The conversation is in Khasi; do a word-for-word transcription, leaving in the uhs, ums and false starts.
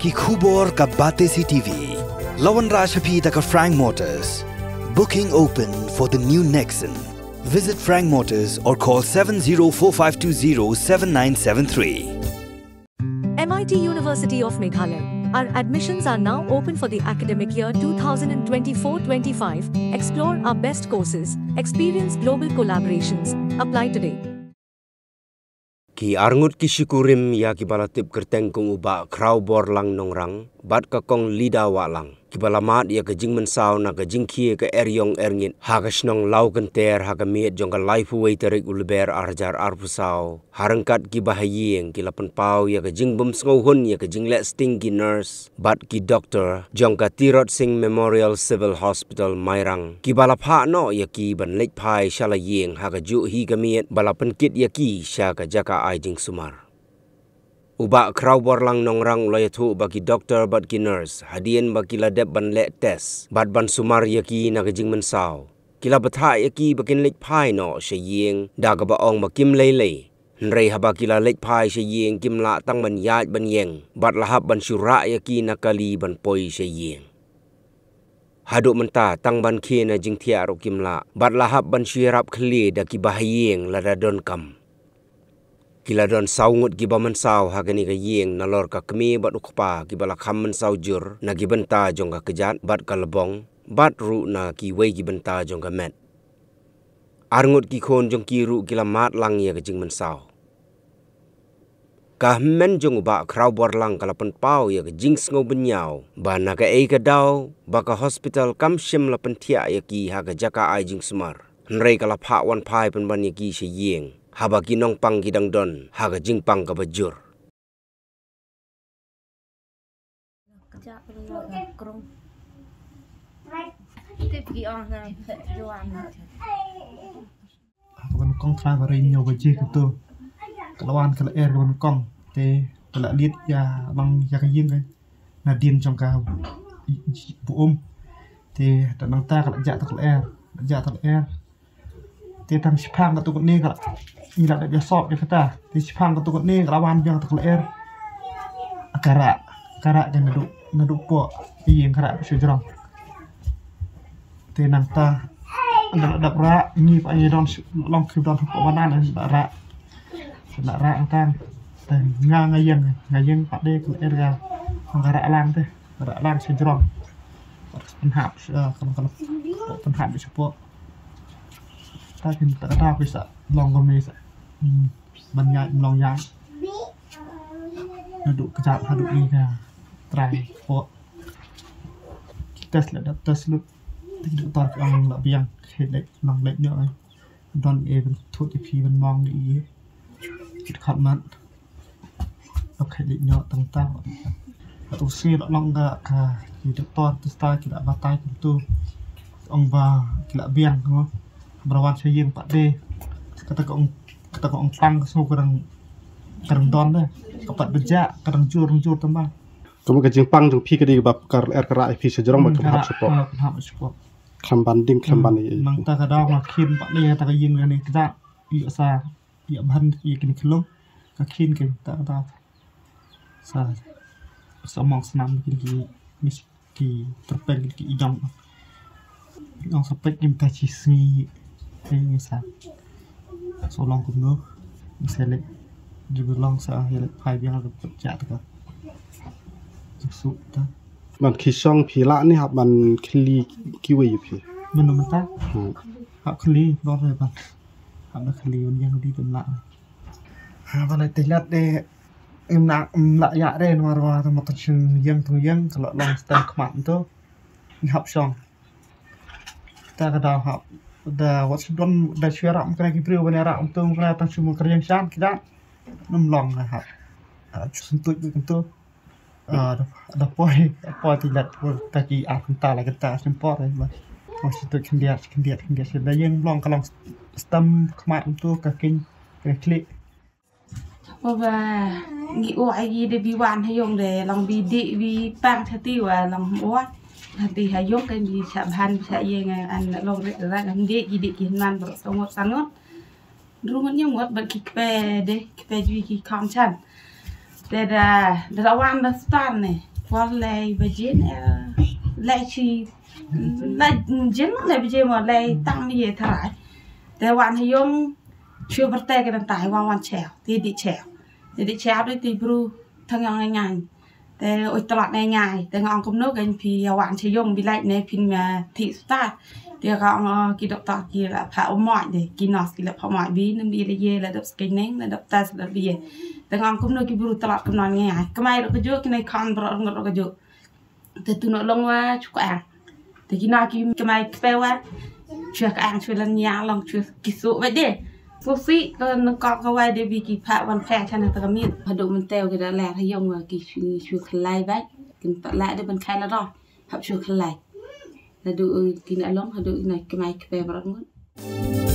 Ki khubor ka Batesi T V. La wanrah sha phi da ka Frank Motors. Booking open for the new Nexon. Visit Frank Motors or call seven zero four five two zero seven nine seven three. M I T University of Meghalaya. Our admissions are now open for the academic year twenty twenty-four twenty-five. Explore our best courses, experience global collaborations. Apply today. Ki arngut ki shikurim ïa kiba la tip kyrteng kum u Bah Khrawborlang Nongrang bad ka Kong Lida Wahlang, kiba la mad ïa ka jingmynsaw na ka jingkhie ka eriong erngit ha ka shnong Lawkynter ha ka miet jong ka laiphew wei tarik u Lber ar hajar arphew saw, ha ryngkat kiba ha ïing, ki la pynpaw ïa ka jingbymsngewhun ïa ka jingleh sting ki nurse bad ki doktor jong ka Tirot Sing Memorial Civil Hospital, Mairang, kiba la phah noh ïa ki ban leit phai sha la ïing ha kajuh hi ka miet ba la pynkit ïa ki sha ka jaka ai jingsumar. U Bah Khrawborlang Nongrang u la ïathuh ba ki doktor bad ki nurse, hadien ba ki la dep ban leh test bad ban sumar ïa ki na ka jingmynsaw, ki la bthah ïa ki ba kin leit phai noh sha ïing, da kaba ong ba kim lei lei. Hynrei haba ki la leit phai sha ïing, kim lah tang ban ïaid ban ïeng bad la hap ban shu rah ïa ki na kali ban poi sha ïing. Haduh mynta tang ban khie na jingthiah ruh kim lah bad la hap ban shu ïarap khlieh da kiba ha ïing lada donkam. Ki la don saw ngut kiba mynsaw ha kane ka ïing, nalor ka kmie bad u kpa kiba la kham mynsaw jur na ki bynta jong ka kjat bad ka lbong, bad ruh na kiwei ki bynta jong ka met. Arngut ki khun jong ki ruh ki la mad lang ïa ka jingmynsaw. Ka hynmen jong u Bah Khrawborlang ka la pynpaw ïa ka jingsngewbynñiaw ba na kaei ka daw ba ka hospital kam shym la pynthiah ïa ki ha ka jaka ai jingsumar, hynrei ka la phah wan phai pynban ïa ki sha ïing, haba ki nongpang ki dang don ha ka jingpang kaba jur. Kaba nyngkong trai ba ri hynñiew baje kumto, ka la wan ka la er kaba nyngkong. Te ka la lied ïa, lang ïa ka ïing ka nadien jong ka buh um. Te da nangta ka la jah ta ka la er, la jah ta ka la er. Te tang shiphang katu kane ka la, ngi la dep ïa sop ïa kata. Te shiphang katu kane ka la wan biang ta ka la er. Ka rah, ka rah ka naduh, naduh poh ïing, ka rah shu jrong. Te nangta ynda la dep rah, ngi pat ngi don shu, long ki don hapoh madan, la rah, la rah nangta. Te nga, nga ïeng, nga ïeng pat de ka la er ka, ka rah lang te, ka rah lang shu jrong. Pynhap, eh, ka long, ka long pynhap shu poh. Ta kin ta, ta ki sa long kumne sa. Hmm, ban ïaid, long ïaid. Naduh kjat haduh ne ka trai poh. Ki test la dep test lut. Te ki doktor ki ong la biang, khie leit, long leit noh. Don e ban thut ïa phi ban mong ïa ki khot mat. Ok, leit noh tang tang. Kat u sngi la long ka, ka ki doktor te sta ki la batai kumtu. Ong ba ki la biang ko. Ba la wan sha ïing pat de. Kata ka ong, kata ka ong pang ka sngew ka dang, ka dang don de. Ka pat ba jah ka dang jur, dang jur tang ba. Ka mut ka jingpang jong phi ka dei ba ka er ka rah ïa phi sha jrong ba ka pynhap sha poh. Ka pynhap sha poh. Khlem ban ding, khlem ban ïa. Nangta ka daw nga khien pat de ïa ta ka ïing kane ka da. Ïa sa ïa ban ïa kine ki lum ka khien ka ta, ta. Sa, sa mong snam kine ki mis ki tyrpeng kine ki idong. Idong sa pek kim ta chi sngi. Te sa. So long kumno. Sa leit. Ju long sa ïa leit phai biang ka put ja ta ka. Su ta. Ban khie shong phi lah ne hap ban khlieh kiwei ïa phi? Mano mynta? Hmm. Hap khlieh, dor re ban. Hap da khlieh, wan ïeng di tum lah. Ha, ba la te lat de, im na, im lah ïa re, nwa rwa, ta ma ta shin ïeng tu ïeng, ka la long stem khmat tu. Ni hap shong. Ta ka daw hap. Da wat shu don, da shu ïarap, mkra ki briew, ban ïarap, tu, mkra tang shu mkra ïeng shan, ki da. Nym long, hap. Ah, shu sentut, tu. Ah, da, da poi, da poi te lat, poi ta ki ar kynta, lai kynta, sim por, eh, ba. Ong shi tu khyndiat, khyndiat, khyndiat, shi da ïeng long ka long stem khmat tu ka king, ka khlieh. Ba, ngi u ai ngi de bi wan ha ïong de, long bi dih, bi pang sha ti wa long u ai. Ha ti ha ïong kan bi sha ban, sha ïeng an long rit rat, kan dih, ki dih ki hynman, bro, sangot, sangot. Ru ngut ñiewngud bad ki kpe de, kpe jui ki kham chan. Te da, da la wan da stan ne. Kwah lai baje ne, lai chi, lai jin lai baje mo lai tang ye tharai. Te wan ha yung, shu berte ke dan tai wan wan cheo, ti di cheo. Ti di cheo di ti bru thang yang ngai. Te oi tlat ne ngai. Te ngong kumno kan phi ya wan che yung bi lai ne phin ma thi sta. Te ka ong ki doktor ki la pha u moi de, ki nurse ki la pha moi bi nim di le ye la dop scanning la dop test la bi ye. Te ngong kumno ki bru tlat kumno ngai. Kmai ro ka ju ki nai khan bro ro ka ju. Te tu no long wa chu ka ang. Te ki na ki kmai kpe wa. Chu ka ang chu lan ya long chu ki su wa de. Su si ka nang ka ka wa de bi ki pha wan pha chan ta ka mi. Hadu man teo ki da la ha yong wa ki chu chu khlai ba. Kin ta la de ban khai la ro. Hap chu khlai. Hadu ki na long hadu na kmai kpe bro ngut.